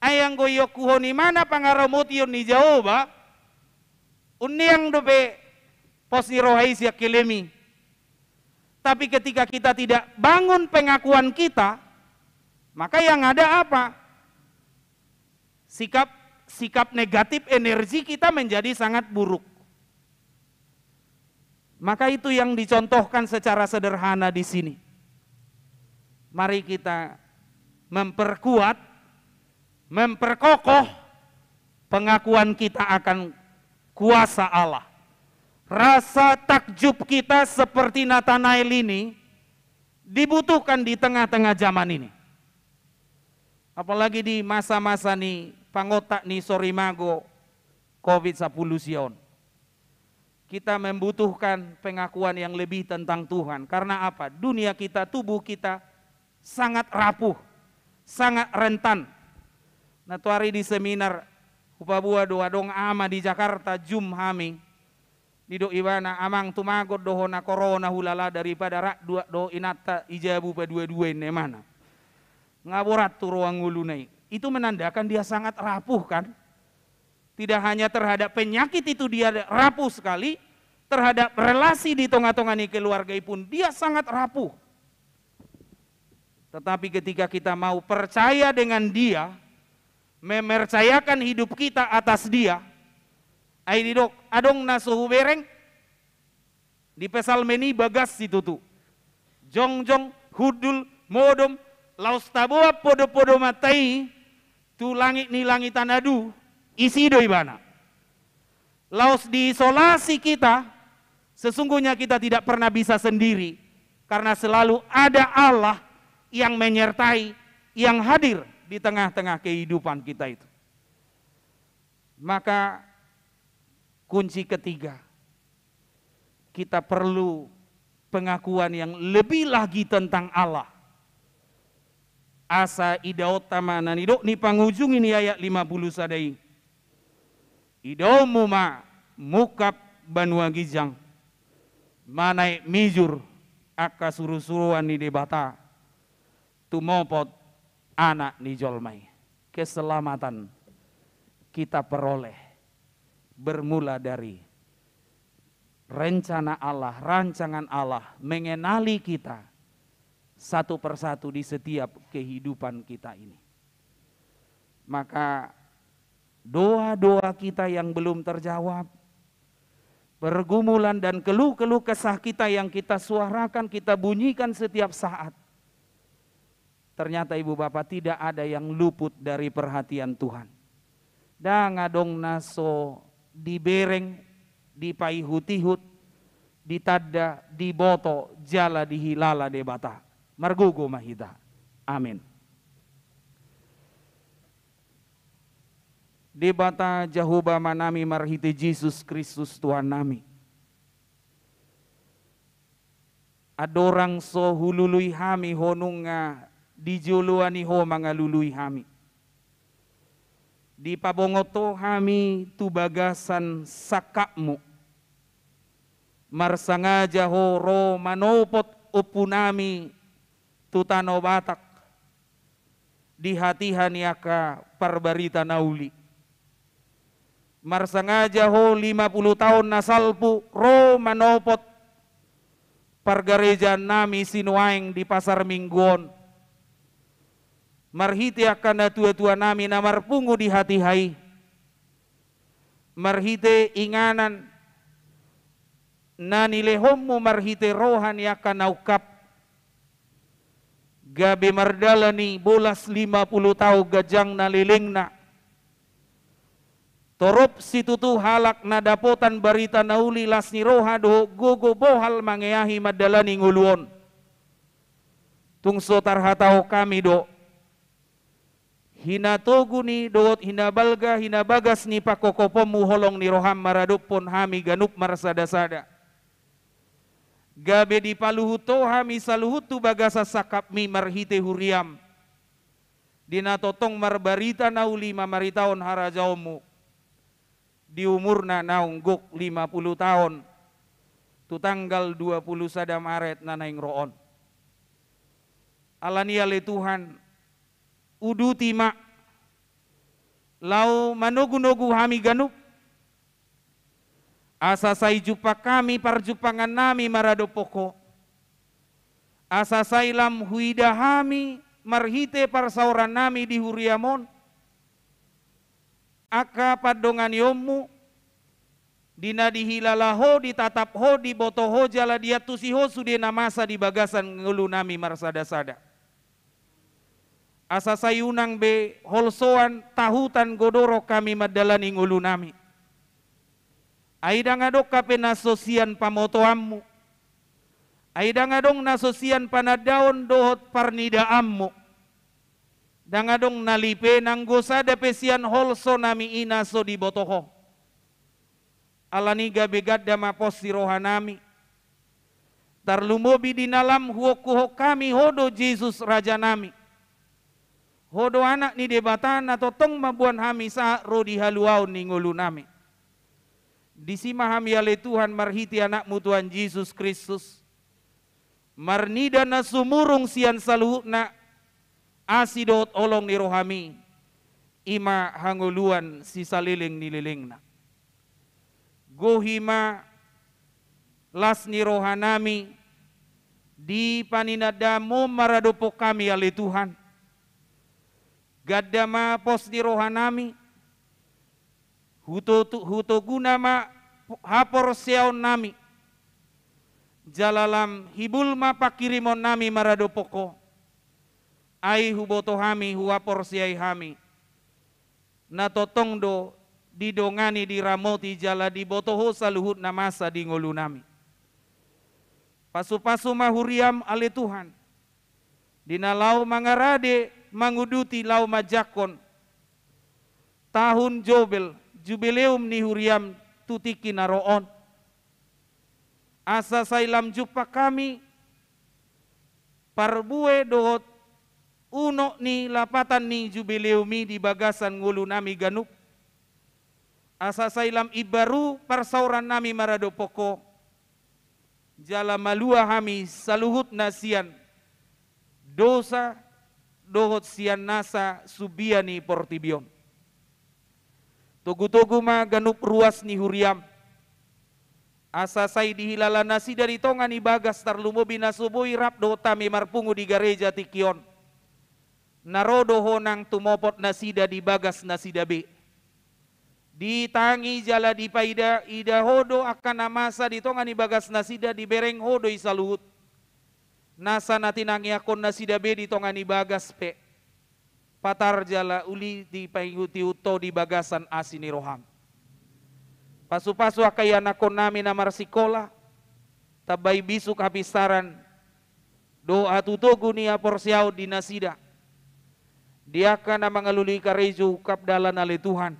Ai anggo iokuhon imana pangaramotion ni Jahowa, unang dope pos ni roha i sian helm i. Tapi ketika kita tidak bangun pengakuan kita, maka yang ada apa? Sikap, sikap negatif energi kita menjadi sangat buruk. Maka itu yang dicontohkan secara sederhana di sini. Mari kita memperkuat, memperkokoh pengakuan kita akan kuasa Allah. Rasa takjub kita seperti Natanael ini dibutuhkan di tengah-tengah zaman ini. Apalagi di masa-masa ni pangontak ni sorimago covid sampulu sia on. Kita membutuhkan pengakuan yang lebih tentang Tuhan. Karena apa? Dunia kita, tubuh kita sangat rapuh, sangat rentan. Nah, tu ari di seminar, hupaboa do adong ama di Jakarta, jum hami. Didok ibana, amang, tumagon do ho na corona hulala daripada rap do inanta i jabu padua-dua, inna imana. Nga borat tu roha ngoluna i. Itu menandakan dia sangat rapuh kan? Tidak hanya terhadap penyakit itu dia rapuh sekali, terhadap relasi di tengah-tengah ni keluarga i pun dia sangat rapuh. Tetapi ketika kita mau percaya dengan Dia, memercayakan hidup kita atas Dia, ai didok, adong na so hubereng. Di Psalmen i bagas situtu. Jongjong, hundul, modom, laos taboan podopodomanta i tu langit ni langit anadu, isi do ibana. Laos diisolasi kita, sesungguhnya kita tidak pernah bisa sendiri, karena selalu ada Allah yang menyertai, yang hadir di tengah-tengah kehidupan kita itu. Maka kunci ketiga, kita perlu pengakuan yang lebih lagi tentang Allah. Asa idaonta ma na nidok ni pangujungi ni ayat lima puluh sada i. Idaonmu ma mungkap banua ginjang, manaek mijur angka surusuruan ni Debata, tumopot Anak ni jolma i. Keselamatan kita peroleh bermula dari rencana Allah, rancangan Allah mengenali kita satu persatu di setiap kehidupan kita ini. Maka doa-doa kita yang belum terjawab, pergumulan dan keluh-keluh kesah kita yang kita suarakan, kita bunyikan setiap saat, ternyata, Ibu Bapa, tidak ada yang luput dari perhatian Tuhan. Ndang adong na so dibereng, dipaihut-ihut, ditanda, diboto jala dihilala Debata. Margogo ma hita. Amin. Debata Jahowa Amanami, marhite Jesus Kristus Tuhannami, andorang so hulului hami Ho nunga di joloan ni Ho mangalului hami. Dipabongot Ho hami tu bagasan sangkapMu. Marsangaja Ho ro manopot ompunami tu Tano Batak di hatiha ni angka parbarita na uli. Marsangaja Ho lima puluh taon na salpu ro manopot pargarejaannami Sinuaeng di Pasar Minggu on. Marhite angka natuatuanami na marpungu di hatiha i, marhite inganan na nilehonMu marhite roha ni angka na ungkap, gabe mardalan i bolas lima puluh taon ganjangna lelengna. Torop situtu halak na dapotan barita na uli las ni roha dohot gogo bohal mangeahi mandalani ngolu on. Tung so tarhatahon hami do hinatogu ni dohot hinabalga hinabagas ni pangkophoponMu holong ni rohaM maradophon hami ganup marsadasada. Gabe dipaluhut Ho hami saluhut tu bagasan sangkapMi marhite huriaM, di na tongtong marbarita na uli mamaritahon harajaonMu di umurna naung gok lima puluh taon, tu tanggal dua puluh sada Maret na naeng ro on. Alani i ale Tuhan, uduti ma, laho manogunogu hami ganup, asa sai jumpang hami parjumpangannami maradophon Ho, asa sai lam huida hami marhite parsaorannami di huriaM on angka pandonganionMu, di na dihilala Ho, ditatap Ho, diboto Ho jala diantusi Ho sude na masa di bagasan ngolunami marsadasada. Asa sai unang be holsoan tahutan godoron hami mandalani ngolunami. Ai ndang adong hape na so sian pamotoanMu. Ai ndang adong na so sian panandaon dohot parnidaanMu. Ndang adong na lipe nanggo sada pe sian holsonami i na so diboto Ho. Alani i gabe ganda ma pos ni rohanami. Tarlumobi di na lam huongkuhon hami Ho do Jesus Rajanami. Ho do Anak ni Debata na tongtong mamboan hami sahat ro di haluaon ni ngolunami. Disi ma hami ale Tuhan marhite AnakMu Tuhan Jesus Kristus, marnida na sumurung sian saluhutna asi dohot holong ni rohaMi, i ma hangoluan sisaleleng ni lelengna. Gohi ma las ni rohanami, Di panindandanmu maradophon hami ale Tuhan. Ganda ma pos ni rohanami, huto-, hutoguna ma haporseaonnami, jala lam hibul ma panghirimonnami maradophon Ho. Ai huboto hami, huhaporseai hami, na tongtong do didongani, diramoti jala diboto Ho saluhut na masa di ngolunami. Pasupasu ma huriam ale Tuhan, di na laho mangarade manguduti laho manjangkon tahun Jobel, Jubileum ni huriam tu tingki na ro on. Asa sai lam jumpang hami parbue dohot unok ni lapatan ni Jubileum i di bagasan ngolunami ganup. Asa sai lam imbaru parsaorannami maradophon Ho, jala malua hami saluhutna sian dosa dohot sian nasa sumbia ni portibi on. Togutogu ma ganup ruas ni huriam, asa sai dihilala nasida di tonga ni bagas, tarlumobi na so boi rap dohot hami marpungu di gareja tingki on. Na ro do Ho nang tumopot nasida di bagas nasida be. Ditangi jala dipaida-ida Ho do angka na masa di tonga ni bagas nasida, dibereng Ho do i saluhut. Nasa na tinangiangkon nasida be di tonga ni bagas pe, patar jala uli dipaihutihut Ho di bagasan asi ni roham. Pasupasu angka ianakkonnami na marsikola, tambai bisuk hapinsaran dohot hatutogu ni haporseaon di nasida. Di angka na mangalului karejo ungkap dalan ale Tuhan.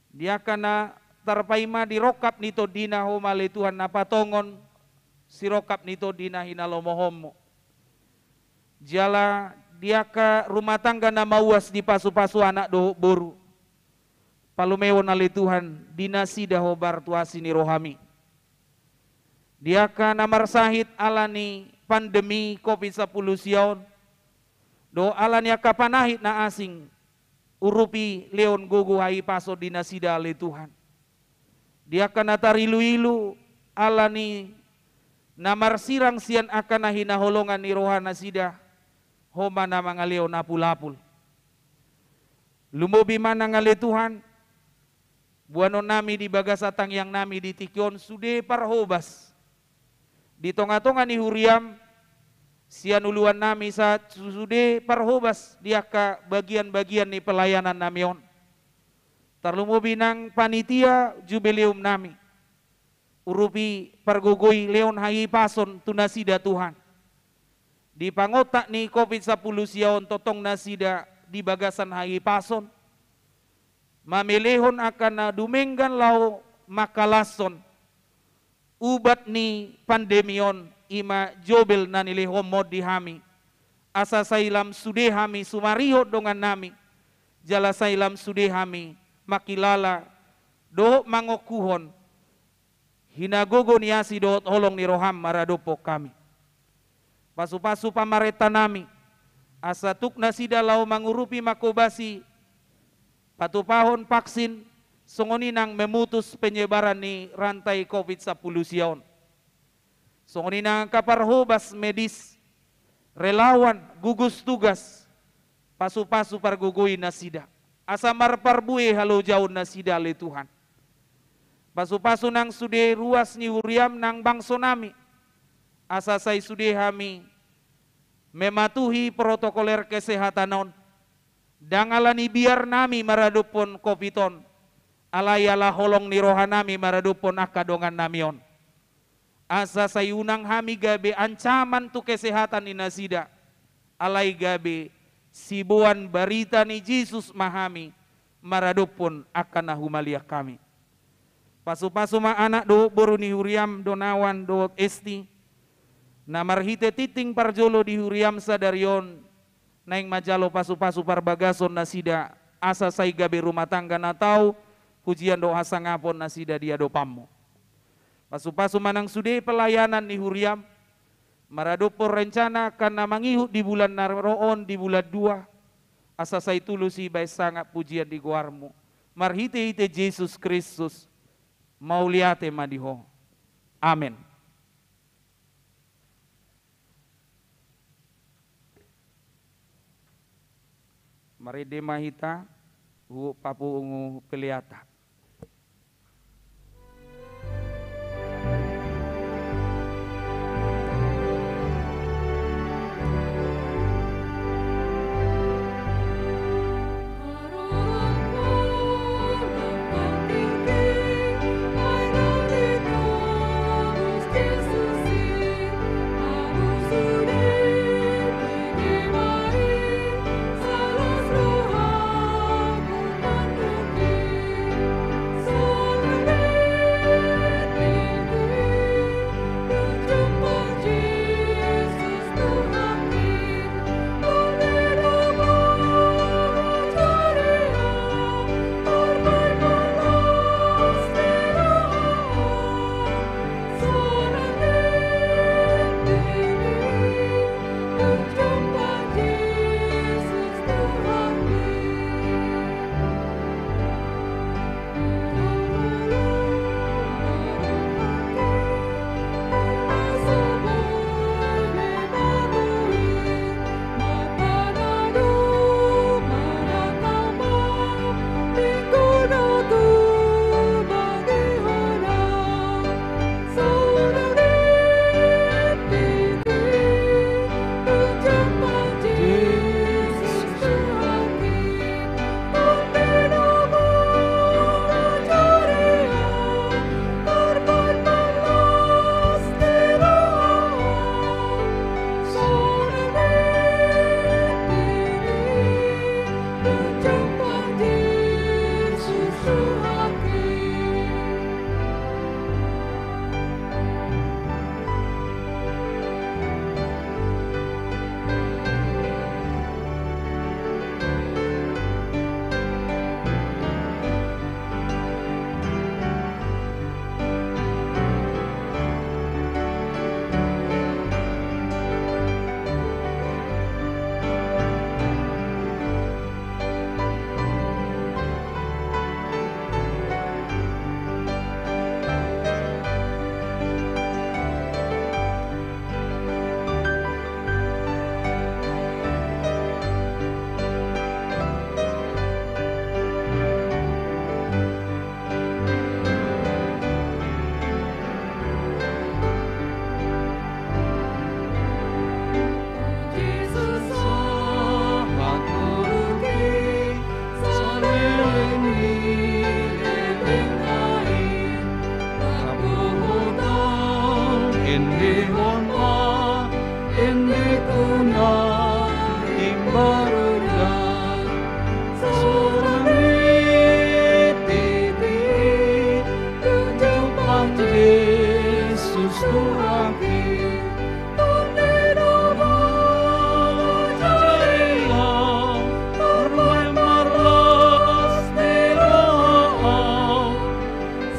Di angka na tarpaima di rongkap ni tondina, Ho ma ale Tuhan na patongon sirongkap ni tondi na hinalomohonmu. Jala di angka rumah tangga na mauas dipasupasu anak dohot boru, palumeon ale Tuhan di nasida hombar tu asi ni rohami. Di angka na marsahit ala ni pandemi covid sampulu sia on, dohot ala ni angka panahit na asing, urupi lehon gogo hahipason di nasida ale Tuhan. Di angka na tariluilu ala ni na marsirang sian angka na hinaholongan ni rohanasida, Ho ma na mangalehon apulapul. Lumobi ma nang ale Tuhan, boanonnami di bagasan tangiangnami di tingki on sude parhobas di tongatonga ni huriam, sian uluannami sahat sude parhobas di angka bagianbagian ni pelayanannami on. Tarlumobi nang panitia jubileumnami, urupi pargogoi lehon hahipason tu nasida Tuhan. Di pangontak ni covid sampulu sia on tongtong nasida di bagasan hahipason, mamelehon angka na dumenggan laho mangkalashon ubat ni pandemi on, i ma Jobel na nilehonmu on di hami. Asa sai lam sude hami sumarihon dongannami, jala sai lam sude hami mangkilala dohot mangokuhon hinagogo ni asi dohot holong ni roham maradophon hami. Pasupasu pamarentanami, asa tuk nasida laho mangurupi, manghobasi patupahon vaksin, songon i nang memutus penyebaran ni rantai covid sampulu sia on. Songon i nang angka parhobas medis, relawan, gugus tugas, pasupasu pargogoi nasida, asa marparbue halojaon nasida ale Tuhan. Pasupasu nang sude ruas ni huriam nang bangsonami, asa sai sude hami mematuhi protokoler kesehatan on, ndang ala ni biarnami maradophon covid on, alai ala holong ni rohanami maradophon angka dongannami on. Asa sai unang hami gabe ancaman tu kesehatan ni nasida, alai gabe siboan barita ni Jesus ma hami maradophon angka na humaliang hami. Pasupasu ma anak dohot boru ni huriam, Donawan dohot Esti, na marhite tingting parjolo di huriam sadari on, naeng manjalo pasupasu parbagason nasida, asa sai gabe rumah tangga na tau pujian dohot hasangapon nasida di adopanmu. Pasupasu ma nang sude pelayanan ni huriam, maradophon rencana angka na mangihut di bulan na ro on, di bulan dua, asa sai tulus i bahen sangap pujian di goarmu. Marhitehite Jesus Kristus, mauliate ma di Ho. Amen. Marende ma hita, huhut papungu peleanta.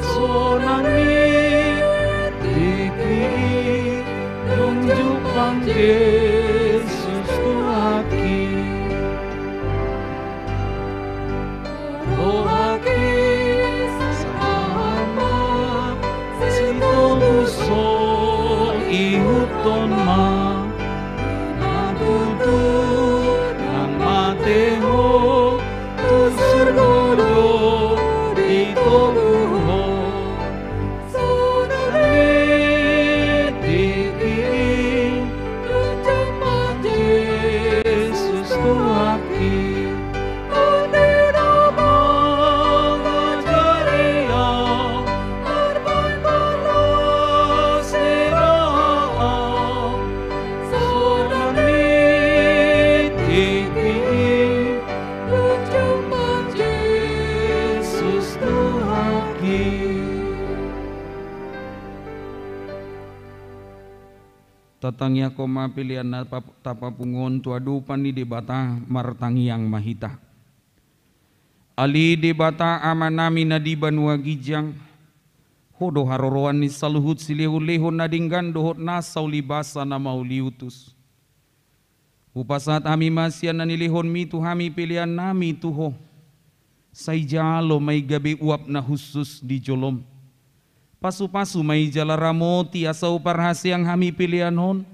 Sonang ni tingki i, dung jumpang Jesus Tuhanki. Rohaki sahat ma, sitobus ho ihuthon ma. Na tutu, na mate ho, tu surgo do ditogu ho. Sonang ni tingki i, dung jumpang Jesus Tuhanki. Tondido ma jari au, tarbaen parlas ni roha au. Sonang ni tingki i, dung jumpang Jesus Tuhanki. Tatangiangkon ma pelean na pa-, tapapungu on tu adopan ni Debata, martangiang ma hita. Ale Debata Amanami na di banua ginjang, Ho do haroroan ni saluhut silehonlehon na denggan dohot nasa ulibasa na mauliutus. Hupasahat hami ma sian na nilehonmi tu hami peleannami tu Ho. Sai jalo ma i gabe uap na hushus di jolom. Pasupasu ma i jala ramoti asa huparhaseang hami pelean on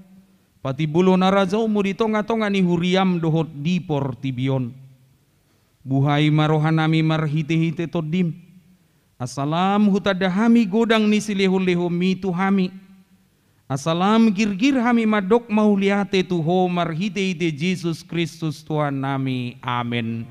patimbulhon harajaonmu di tongatonga ni huriam dohot di portibi on. Buhai ma rohanami marhite-hite Tondim, asa lam hutanda hami godang ni silehon-lehonmi tu hami, asa lam girgir hami mandok mauliate tu Ho marhite-hite Jesus Kristus Tuhannami. Amen.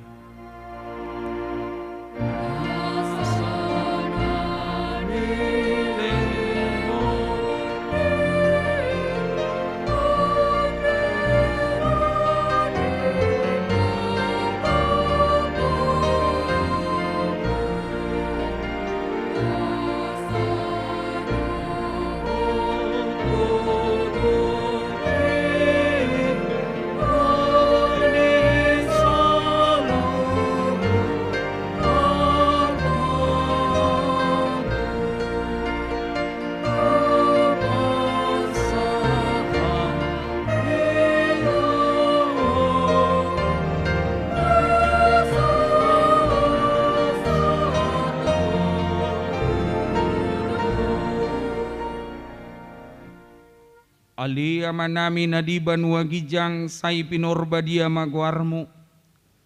Ale Amanami na di banua ginjang, sai pinorbadia ma goarmu.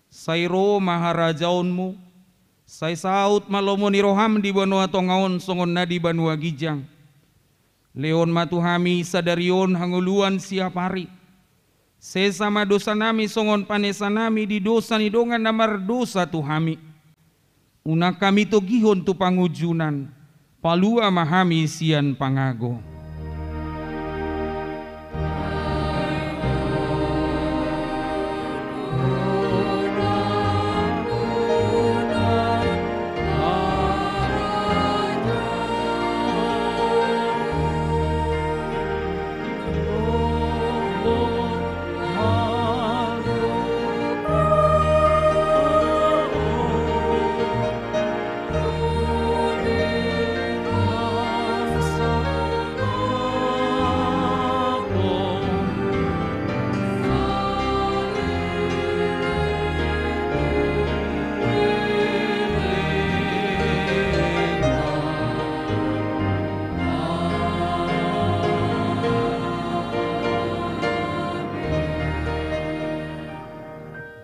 Sai ro ma harajaonmu. Sai saut ma lomo ni roham di banua tonga on songon na di banua ginjang. Lehon ma tu hami sadari on hangoluan siapari. Sesa ma dosanami songon panesanami di dosa ni dongan na mardosa tu hami. Unang hami togihon tu pangunjunan, palua ma hami sian pangago.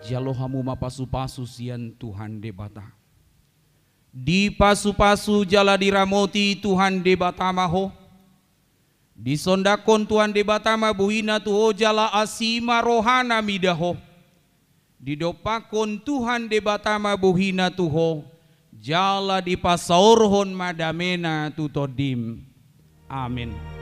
Jalo hamu ma pasu-pasu sian Tuhan Debata. Dipasu-pasu jala diramoti Tuhan Debata ma ho. Disondangkon Tuhan Debata ma bohina tu ho jala asi ma rohana mida ho. Didompakkon Tuhan Debata ma bohina tu ho, jala dipasaorhon ma damena tu tondim. Amen.